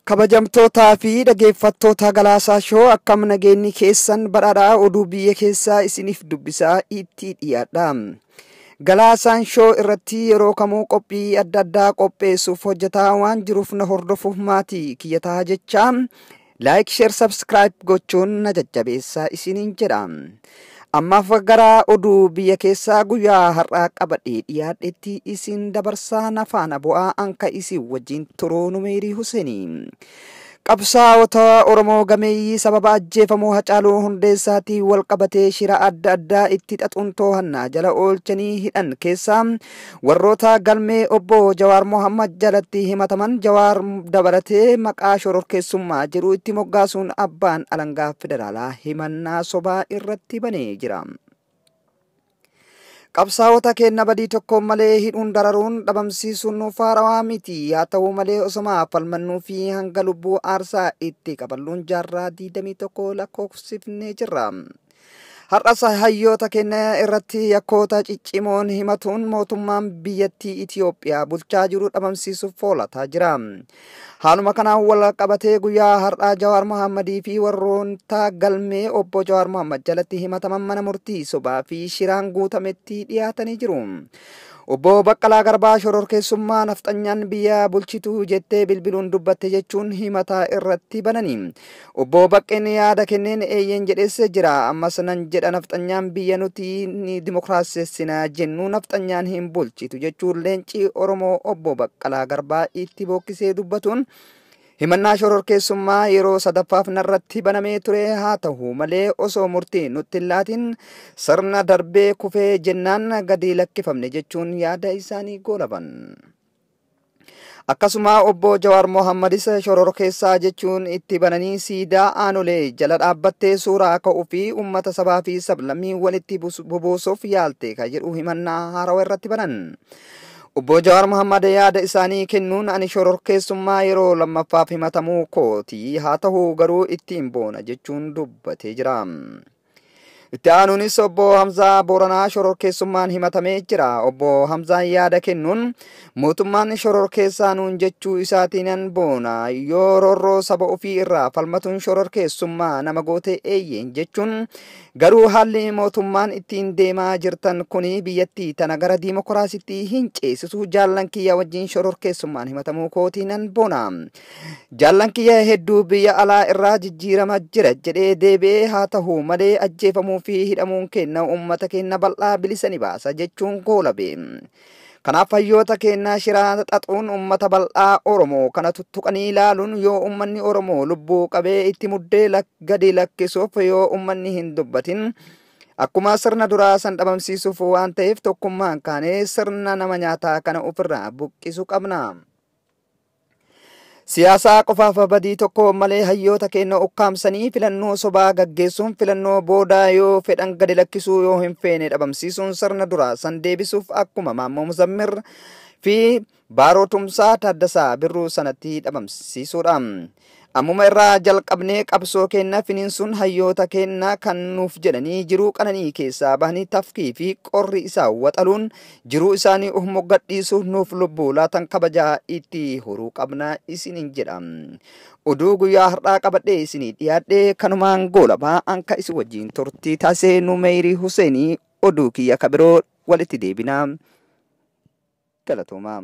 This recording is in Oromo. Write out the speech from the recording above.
Kabajamtootaa fi dhaggeeffattoota Galaasaa Shoo, akkam nageenyi keessan badhaadhaa? Oduu biyya keessaa isiniif dubbisaa itti dhiyaadha. Galaasaan Shoo irratti yeroo kamuu qophii adda addaa qopheessuuf hojjetaa waan jiruuf na hordofuuf maatii kiyyataa jecha like, share, subscribe gochuun na jajjabeessaa isiniin jedha. Ammaaf gara oduu biyya keessaa guyyaa har'aa qabadhee dhiyaadhetti isin dabarsaa, na faana bu'aa. Anka isin wajjin turuu Numeerii Huseenii. Qabsaa'ota Oromoo gameeyyii sababa ajjeefamuu Hacaaluu Hundeessaatiin wal qabatee shira adda addaa itti xaxuun to'annaa jala oolchanii hidhan keessaa warroota galmee obbo Jawaar Mohammad jalatti himataman Jawaar dabalatee maqaa shororkeessummaa jedhu itti moggaasuun abbaan alangaa federaalaa himannaa sobaa irratti banee jira. Qabsaa'ota keenya badii tokko malee hidhuun, dararuun, dhabamsiisuun nuuf haarawaa miti. Haa ta'u malee, osoma falmannuu fi hanga lubbuu aarsaa itti qaballuun jaarraa 21 lakkoofsifnee jirra. Har'as hayyoota keenya irratti yakkoota ciccimoon himatuun mootummaan biyyattii Itiyoophiyaa bulchaa jiru dhabamsiisuuf foolataa jira. Haaluma kanaan wal qabatee guyyaa har'aa Jawaar Mohammadii fi warroota galmee obbo Jawaar Mohammad jalatti himataman mana murtii sobaa fi shiraan guutametti dhiyaatanii jiru. Obbo Baqqalaa Garbaa shororkeessummaa nafxanyaan biyya bulchitu jettee bilbiluun dubbatte jechuun himataa irratti banani. Obbo Baqqeen yaada kenneen eeyyeen jedhees jira. Ammas nan jedha, nafxanyaan biyya nuti ni dimokiraasessina jennu nafxanyaan hin bulchitu jechuun leenci Oromoo obbo Baqqalaa Garbaa itti bookkisee dubbatuun, himannaa shororkeessummaa yeroo sadaffaaf narratti banamee ture, haa ta'u malee osoo murtii nutti hin laatin sirna darbee kufee jennaan gadi lakkifamne jechuun yaada isaanii goolaban. Akkasuma obbo Jawaar Mohammadis shororkeessaa jechuun itti bananii siidaa aanolee jala dhaabbattee suuraa ka'uu fi uummata sabaa fi sablammii walitti bubuusuuf yaalte kan jedhu himannaa haarawaa irratti banan. Obbo Jawaar Mohammad yaada isaanii kennuun, ani shororkeessummaa yeroo lammaffaaf himatamuu kooti, haa ta'u garuu ittiin boona jechuun dubbatee jira. Itti aanuunis obbo Hamzaa Booranaa shororkeessummaan himatamee jira. Obbo Hamzaan yaada kennuun, mootummaan shororkeessaa nuun jechuu isaatiinan boona, yoo roorroo saba ofii irraa falmatuun shororkeessummaa nama goote eeyyeen jechuun, garuu haalli mootummaan ittiin deemaa jirtan kuni biyyattii tana gara diimokiraasiitti hin ceesisu, jaallan kiyya wajjin shororkeessummaan himatamuu kootiinan boona. Jaallan kiyya hedduu biyya alaa irraa jijjiirama jira jedhee deebi'ee, haa ta'u malee ajjeefamuu fi hidhamuun kenna uummata keenya bal'aa bilisa ni baasa jechuun goolabe. Kanaaf hayyoota keenyaa shiraa xaxuun uummata bal'aa Oromoo kana tuttuqanii ilaaluun, yoo uummanni Oromoo lubbuu qabee itti muddee gadi lakkisuuf, yoo uummanni hin dubbatin akkuma sirna duraa san dhabamsiisuuf waan ta'eef, tokkummaan kaanee sirna nama nyaataa kana ofirraa buqqisuu qabna. Siyaasaa qofaaf badii tokko malee hayyoota keenya ukkaamsanii filannoo sobaa gaggeessuun, filannoo boodaa yoo fedhan gadi lakkisuu, yoo hin feene dhabamsiisuun sirna duraa san deebisuuf akkuma Maammoo Muzammir fi Baaroo Tumsaa Taaddasaa Birruu sanatti dhabamsiisuudha. Ammuma irraa jalqabnee qabsoo keenya finiinsuun hayyoota keenya kan nuuf jedhanii jiruu qananii keessaa bahanii tafkii fi qorri isaa waxaluun jiruu isaanii of moggadhiisuuf nuuf lubbuu laatan kabajaa itti horuu qabna isiniin jedha. Oduu guyyaa har'aa qabadhee isinii dhiyaadhee kanumaan goolabaa. Anka isin wajjin turtii taasisee Numeerii Huseenii. Oduu kiyya kabiroo walitti deebinaa. Galatoomaa.